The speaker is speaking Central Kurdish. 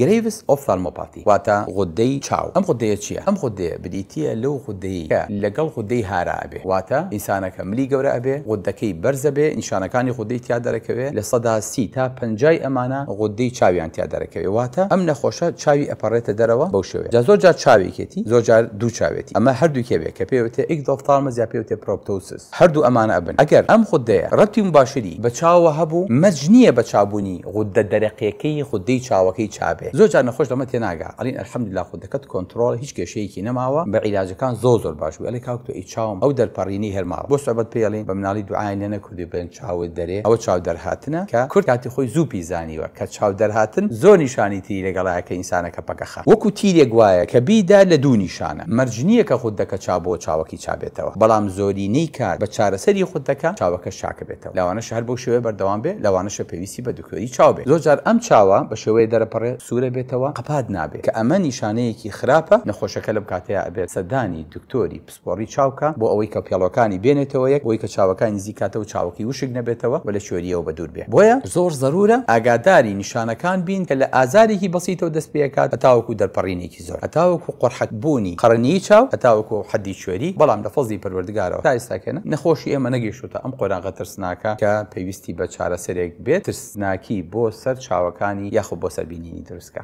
Graves Ophthalmopathy واتە غوددەی چاو. ئەم غوددەیە چییە؟ ئەم غوددەیە بریتییە لەو غوددەیەی کە لەگەڵ غوددەی هارا ئەبێ، واتە ئینسانەکە ملی گەورە ئەبێ، غوددەکەی بەرز ئەبێ، نیشانەکانی غوددەی تیا دەرەکەوێ، 30% تا 50ی ئەمانە غوددەی چاویان تیا دەرەکەوێ، واتە ئەم نەخۆشە چاوی ئەپەڕێتە دەرەوە بەو شێوەیە. جا زۆر جار چاوێکێتی، زۆر جار دوو چاوێتی. ئەمە هەردووکی ئەبێ کە پێی ئەوترێ Exophthalmos یا پێی ئەوترێ Proptosis. هەردوو ئەمانە ئەبن. ئەگەر ئەم غوددەیە ڕەبتی موباشری بە چاوەوە هەبوو، مەرج نییە بە چابوونی غوددە دەرەقیەکەی غوددەی چاوەکەی چابێ. زۆر جار نەخۆش لەمە تێناگا ئەڵین الحمدللە غوددەکەت کۆنتڕۆڵە هیچ کێشەیەکی نەماوە بە عیلاجەکان زۆر زۆر باش بووی ئەڵێ کاک تۆ ئەی چاوم ئەو دەرپەڕینەی هەر ماوە بۆ سوعبەت پێی ئەڵین بە مناڵی دوعایان لێ نەکردووی بڵێن چاوت دەرێ ئەوە چاو دەرهاتنە کە کورد کاتی خۆی زوو پێی زانیوە کە چاو دەرهاتن زۆر نیشانی تری لەگەڵایە کە ئینسانەکە پەکەخا وەکو تیرێک وایە کە بیدا لە دوو نیشانە مەرج نییە کە غوددەکە چا بۆ چاوەکەی چابێتەوە بەڵام زۆرینەی کات بە چارەسەری غوددەکە چاوەکەش چاکەبێتەوە لەوانەشە هەر بەو شێوەیە بەردەوام بێ لەوانەشە پێویستی بە دکتۆری چاو بێ زۆر جار ئەم چاوە بە شێوەیە دەرەپەڕێ سوورە بێتەوە قەپات نابێ کە ئەمە نیشانەیەکی خراپە نەخۆشەکە لەم کاتەیا ئەبێت سەردانی دکتۆری پسپۆڕی چاو کا بۆ ئەوەی کە پێڵۆکانی بێنێتەوە یەک بۆی کە چاوەکانی نزیک کاتەوە چاوەکەی وشک نەبێتەوە و لە کوێریەوە بە دوور بێ بۆیە زۆر زەرورە ئاگاداری نیشانەکان بین کە لە ئازارێکی بەسیتەوە دەست پێکات هەتاوەکو دەرپەڕینێکی زۆر هەتاوەکو قۆرحەک بوونی قەڕنیی چاو هەتاوەکو حەدی کوێری بەڵام لە فەزڵی پەروەردگارەوە تا ئێستاکێنە نەخۆشی ئێمە نەگەیشتۆتە ئەم قۆناغە ترسناکە کە پێویستی بە چارەسەرێک بێت ترسناکی بۆ سەر چاوەکانی یاخود بۆ سەر بینینی دروست کا.